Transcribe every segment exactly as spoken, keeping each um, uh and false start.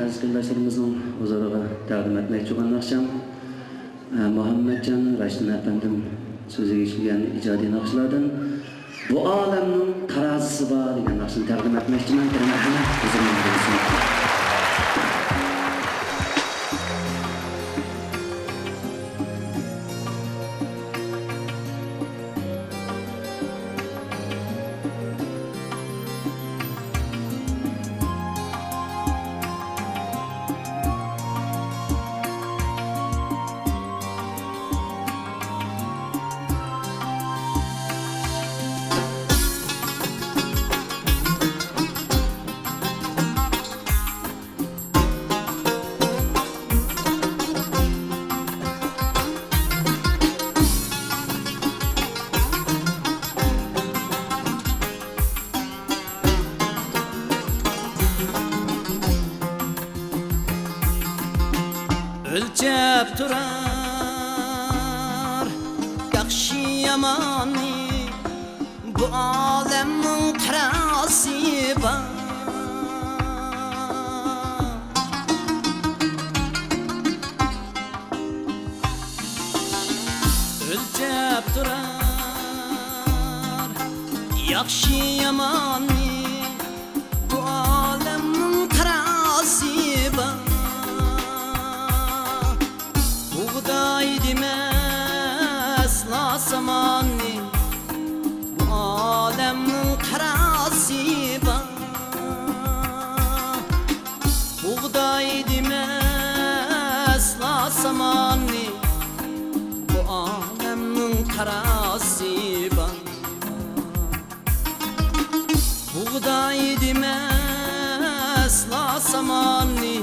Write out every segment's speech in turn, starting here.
ئەزىز قېرىنداشلىرىمىزنىڭ ھۇزۇرىغا تەقدىم ئەتمەكچى بولغان ناخشام، ئە، مۇھەممەتجان راشىدىن ئەپەندىم سۆزىگە ئىشلىگەن ئىجادىي ناخشىلاردىن بۇ ئالەمنىڭ تارازىسى بار دېگەن ناخشىنى تەقدىم ئەتمەكچىمەن. بىر مەرھەمەت، ھۇزۇرۇڭلاردا بولسۇن. ئۆلچەپ تۇرار ياخشى ياماننى بۇ ئالەمنىڭ تارازىسى بار. ئۆلچەپ تۇرار ياخشى ياماننى بۇ ئالەمنىڭ تارازىسى بار. بۇغداي دېمەسلا ساماننى بۇ ئالەمنىڭ تارازىسى بار. بۇغداي دېمەسلا ساماننى بۇ ئالەمنىڭ تارازىسى بار. بۇغداي دېمەسلا ساماننى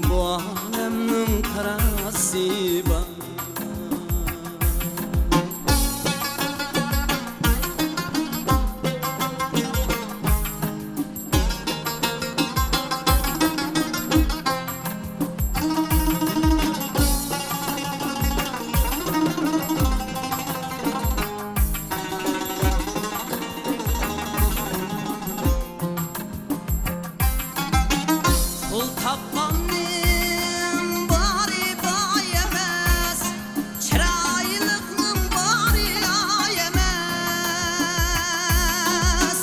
بۇ ئالەمنىڭ تارازىسى بار. پۇل تاپقاننىڭ بارى باي ئەمەس، چىرايلىقنىڭ بارى ئاي ئەمەس.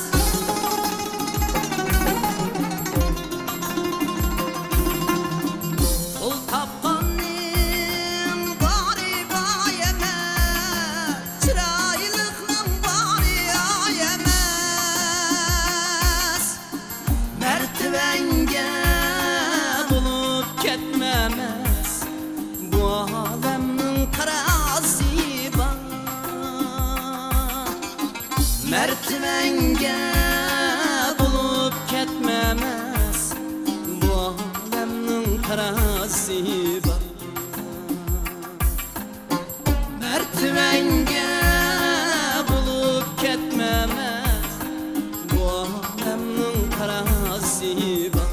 پۇل تاپقاننىڭ بارى باي ئەمەس، چىرايلىقنىڭ بارى ئاي ئەمەس. مەرتىۋەڭگە بولۇپ كەتمە مەس، بۇ ئالەمنىڭ تارازىسى بار. مەرتىۋەڭگە بولۇپ كەتمە مەس، بۇ ئالەمنىڭ تارازىسى بار. مەرتىۋەڭگە بولۇپ كەتمە مەس، بۇ ئالەمنىڭ تارازىسى بار.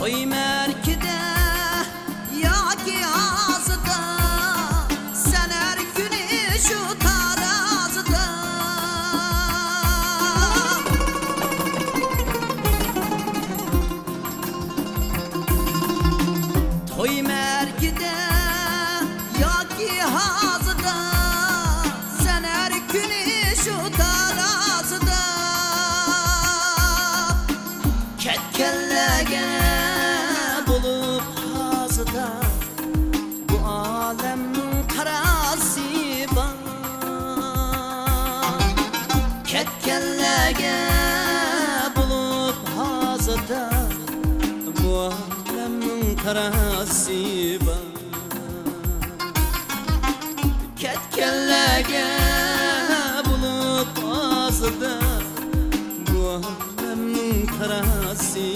توي مەرىكىدە ياكى ھازىدا، سەن ھەر كۈنى شۇ تارازىدا. توي مەرىكىدە ياكى ھازىدا، سەن ھەر كۈنى شۇ تارازىدا. كەتكەنلەرگە بولۇپ ھازىدا، بۇ ئالەمنىڭ تارازىسى بار. كەتكەنلەرگە بولۇپ ھازىدا، بۇ ئالەمنىڭ تارازىسى بار. كەتكەنلەرگە بولۇپ ھازىدا، بۇ ئالەمنىڭ تارازىسى